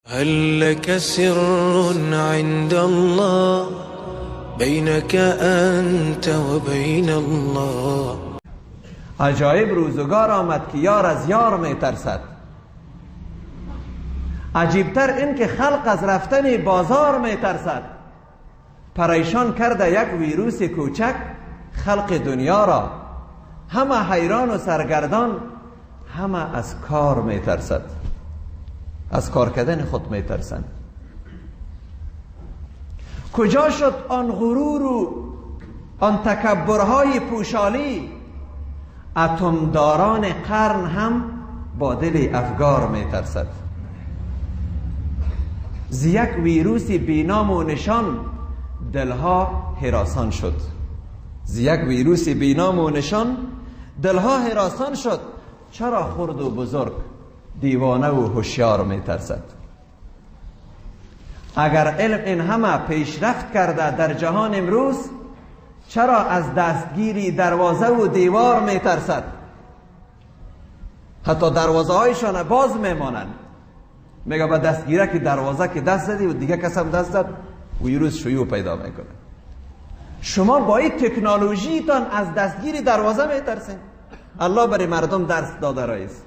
هل لك سر عند الله بينك أنت وبين الله؟ عجایب روزگار آمد که یار از یار می ترسد. عجیبتر این که خلق از رفتن بازار می ترسد. پریشان کرده یک ویروس کوچک خلق دنیا را، همه حیران و سرگردان، همه از کار می ترسد، از کار کردن خود می ترسند. کجا شد آن غرور و آن تکبرهای پوشالی؟ اتمداران قرن هم با دل افگار می ترسد. ز یک ویروس بی نام و نشان دلها هراسان شد. ز یک ویروس بی نام و نشان دلها هراسان شد. چرا خرد و بزرگ، دیوانه و هوشیار می ترسد؟ اگر علم این همه پیشرفت کرده در جهان امروز، چرا از دستگیری دروازه و دیوار می ترسد؟ حتی دروازه هایشان باز می مانند. میگه با دستگیره که دروازه که دست زدی و دیگه کس هم دست زد، ویروس شیوع پیدا میکنه. شما با این تکنولوژی تان از دستگیری دروازه می ترسین. الله برای مردم درس داده رئیس.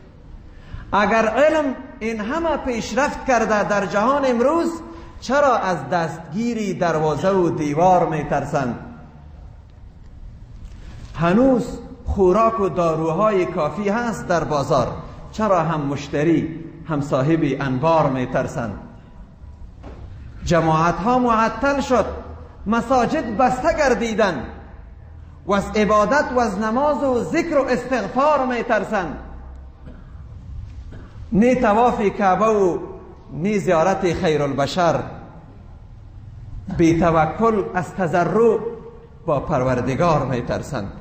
اگر علم این همه پیشرفت کرده در جهان امروز، چرا از دستگیری دروازه و دیوار می ترسند؟ هنوز خوراک و داروهای کافی هست در بازار، چرا هم مشتری هم صاحب انبار می ترسند؟ جماعت ها معطل شد، مساجد بسته گردیدند، و از عبادت و از نماز و ذکر و استغفار می ترسند. نی طواف کعبه و نی زیارت خیرالبشر، بی توکل از تضرع با پروردگار می ترسند.